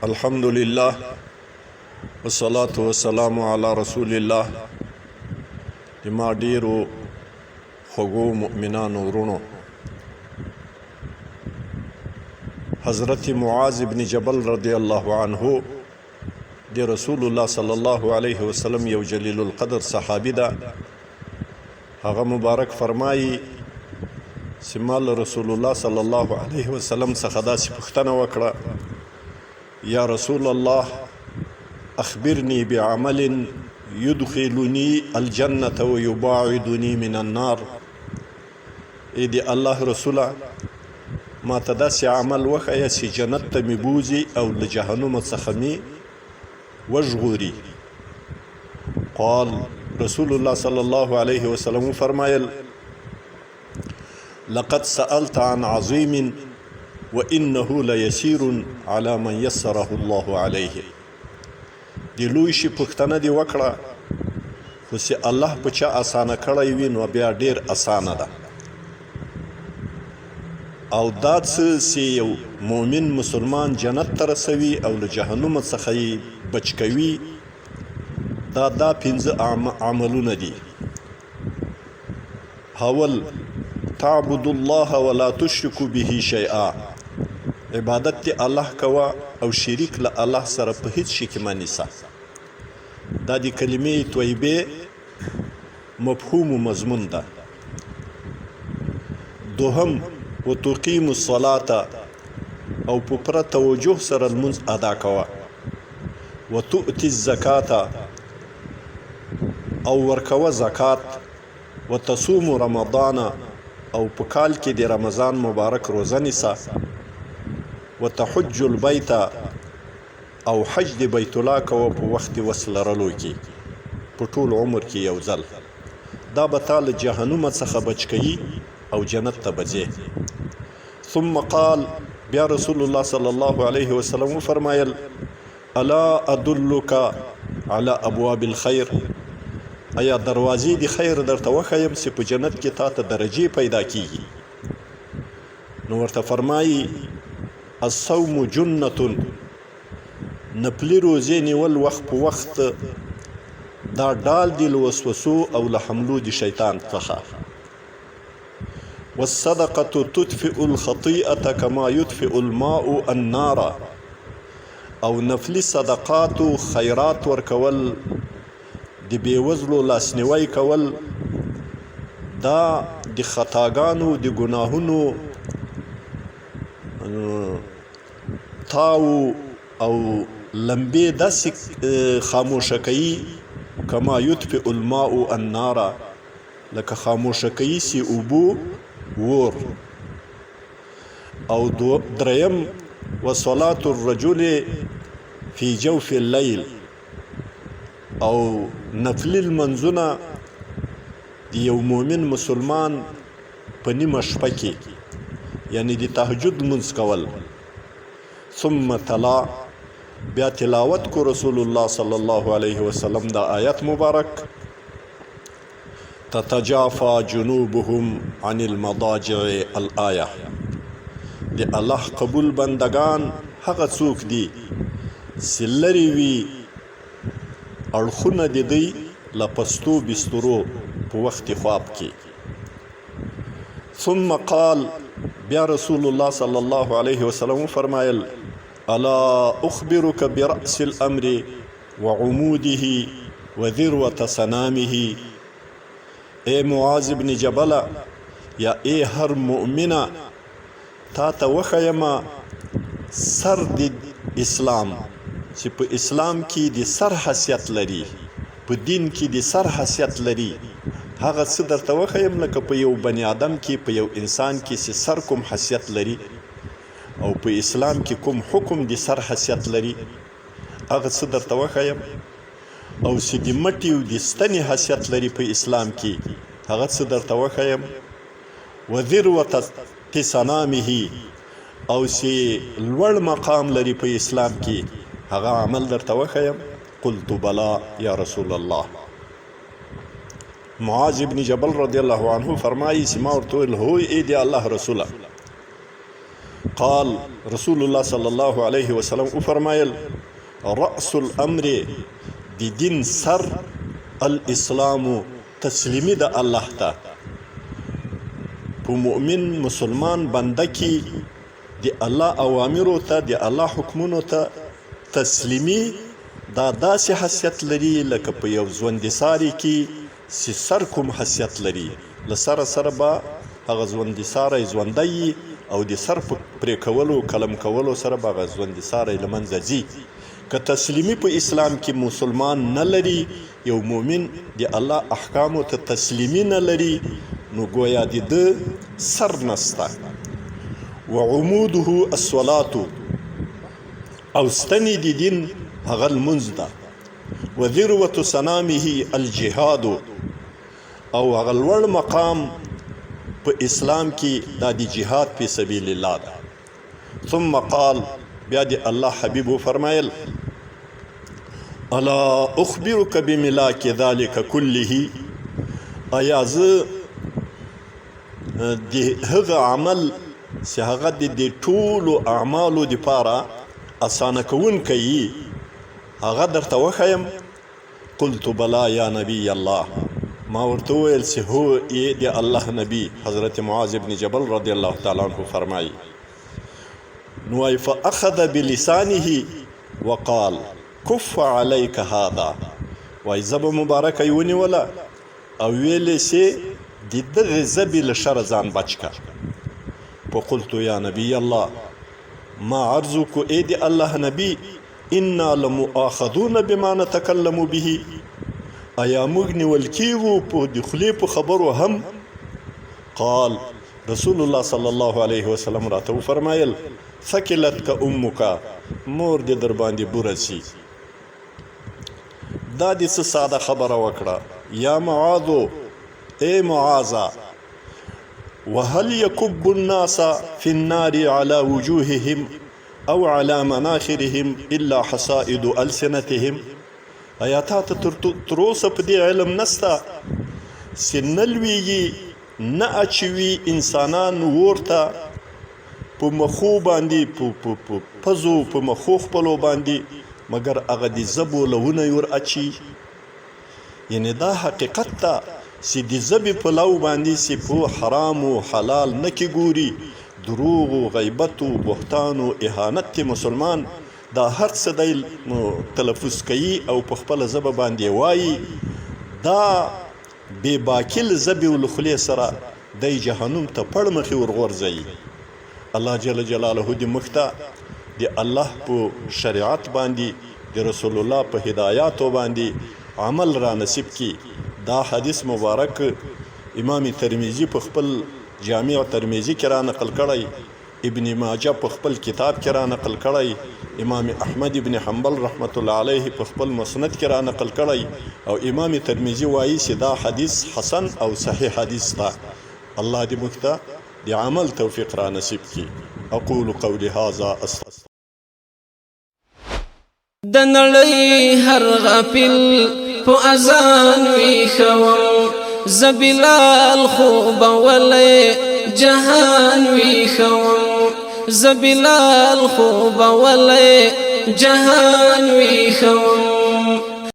الحمد لله والصلاة والسلام على رسول الله. د ما ډیرو خوږو مؤمنانو ورونو، حضرت معاذ ابن جبل رضی الله عنه د رسول الله صلی الله علیه وسلم یو جلیل القدر صحابي ده. هغه مبارک فرمایي چې ما له رسول الله صلی الله علیه وسلم څخه داسې پوښتنه وکړه: یا رسول الله، اخبرني بعمل يدخلني الجنة ويباعدني من النار. ای دی الله رسوله، ما ته داسې عمل وښیه چې جنت ته مې بوځي او له جهنم څخه مې وژغوري. قال، رسول الله صلی الله علیه وسلم فرمایل: لقد سألت عن عظيم وإنه ليسير على من يسره الله عليه. د لوی شي پوښتنه دی وکړه، خو چې الله په چا اسانه کړی وي نو بیا ډیر اسانه ده. او دا څه چې یو مؤمن مسلمان جنت ته رسوي او له جهنم څخه یې بچ کوي، دا پنځه عملونه دي. اول، تعبد الله ولا تشرك به شيئا، عبادت دی الله کوه او شریک له الله سره په هیڅ شي کې مه نیسه. دا د کلمې طیبې مفهوم و مضمون ده. دوهم، وتقیم الصلاة، او په پوره توجه سره لمونځ ادا کوه. وتؤتي الزکاة، او ورکوه زکات. وتصوم رمضان، او په کال کې د رمضان مبارک روزه نیسه. وتحج البیت، او حج د بیت الله کوه په وخت وس لرلو کې، په ټول عمر کې یو ځل. دا به تا له جهنم څخه بچ کوي او جنت ته به ځې. ثم قال، بیا رسول الله صلی الله علیه وسلم وفرمایل: الا ادلک علی ابواب الخير، ایا دروازې د خیر درته وښیم چې په جنت کې تا ته درجې پیدا کیږي؟ نو ورته فرمایي: الصوم جنة، نفلي روزې نیول وخت په وخت دا ډال دی له وسوسو او له حملو د شیطان څخه. والصدقة تطفئ الخطيئة كما يطفئ الماء النار، او نفلي صدقاتو خیرات ورکول، د بېوزلو لاسنیوی کول، دا د خطاګانو د ګناهونو تاو او لمبې داسې خاموشه کوي، کما یطفئ الماء النار، لکه خاموشه کوي سي اوبو ور. او دریم، وصلاة الرجل فی جوف الليل، او نفلي لمونځونه د یو مؤمن مسلمان په نیمه شپه کې، یعنی د تهجد لمونځ کول. ثم تلا، بیا تلاوت کو رسول الله صلی الله علیه وسلم دا آیت مبارک: تتجافى جنوبهم عن المضاجع، الآیه. د الله قبول بندگان هغه څوک دي چې لرې وي اړخونه د دوی له پستو بسترو په وخت خواب کې. ثم قال، بیا رسول الله صلی الله علیه وسلم فرمایل: الا اخبرك براس الامر وعموده وذروة سنامه؟ ای معاذ ابن جبل، یا ای هر مؤمنه، تا ته وښیمه سر د اسلام، چې په اسلام کې د سر حیثیت لري، په دین کې د سر حیثیت لري، هغه څه درته وښیم، لکه په یو بني آدم کې، په یو انسان کې چې سر کوم حیثیت لري او په اسلام کې کوم حکم د سر حیثیت لري، هغه څه درته وښیم، او چې د مټې او د ستنې حیثیت لري په اسلام کې، هغه څه درته وښیم، وذروة سنامه، او چې لوړ مقام لري په اسلام کې، هغه عمل درته وښیم؟ قلت بلا یا رسول الله. معاذ ابن جبل رضی الله عنه فرمایي چې ما ورته وویل: هو ای دی الله رسوله. قال، رسول الله صلی الله علیه وسلم وفرمایل، رأس الامر، د دین سر، الاسلام، تسلیمي د الله ته. په مؤمن مسلمان بنده کې د الله اوامرو ته، د الله حکمونو ته تسلیمي دا داسې حیثیت لري لکه په یو ژوندي ساري کې چې سر کوم حیثیت لري. له سره سره به هغه ژوندي ساری ژوندی وي او د سر په پرې کولو قلم کولو سره به هغه ژوندي ساری له منځه ځي. که تسلیمي په اسلام کې مسلمان نه لري، یو مؤمن د الله احکامو ته تسلیمي نه لري، نو ګویا د ده سر نسته. وعموده الصلاة، او ستنې د دین هغه لمونځ ده. وذروة سنامه الجهاد، او هغه لوړ مقام په اسلام کې دا د جهاد په سبیل الله ده. ثم قال، بیا د الله حبیب وفرمایل، الا اخبرک بملاک ذلک کله، ایا زه د هغه عمل چې هغه د دې ټولو اعمالو دپاره اسانه کوونکی یي هغه درته وښیم؟ قلت بلا یا نبی الله، ما ورته وویل چې هو ای د الله نبی. حضرت معاذ ابن جبل رضی الله تعالی عنه فرمایي، نو وایي فاخذ بلسانه وقال کف علیک هذا، وایي ژبه مبارکه یې ونیوله او ویلې چې د دغې ژبې له شره ځان بچ که. فقلت یا نبی الله، ما عرض وکړو ای د الله نبی، انا لمؤاخذون بما نتکلم به، ایا موږ نیول کیږو په د خولې په خبرو هم؟ قال، رسول الله صلی الله علیه وسلم راته وفرمایل، ثکلتک امک، مور دې در باندې بوره سي، دا دې څه ساده خبره وکړه. یا معاذ، ای معاذه، وهل يكب الناس في النار على وجوههم او على مناخرهم الا حصائد السنتهم، ایا تا ته تر اوسه په دې علم نسته چې نه لویږي نه اچوي انسانان ورته په مخو باندې، په پزو، په مخو خپلو باندې، مګر هغه د ژبو لونه یې ور اچي؟ یعنې دا حقیقت ته چې د ژبې په لو باندې چې په حرام و حلال نه کې ګوري، دروغ و غیبت و بهتان و اهانت ته مسلمان دا هر څه دی تلفظ کوي او په خپله ژبه باندې وایي، دا بې باکي له ژبې او له خولې سره دی جهنم ته پړ مخې ورغورځوي. الله جل جلاله دې موږ ته د الله په شریعت باندې، د رسول الله په هدایاتو باندې عمل را نصیب کړي. دا حدیث مبارک امام ترمذي په خپل جامع ترمذي کې را نقل کړی، ابن ماجه په خپل کتاب کې را نقل کړی، امام احمد ابن حنبل رحمت الله علیه په خپل مسند کې را نقل کړی، او امام ترمذي وایي چې دا حدیث حسن او صحیح حدیث ده. الله دې موږ ته د عمل توفیق را نصیب کړي. اقول قولي هذا استغفر. د نړۍ هر غافل په اذان ویښوم، زه بلال خوبولی جهان ویښوم، زه بلال خوبولی جهان ویښوم.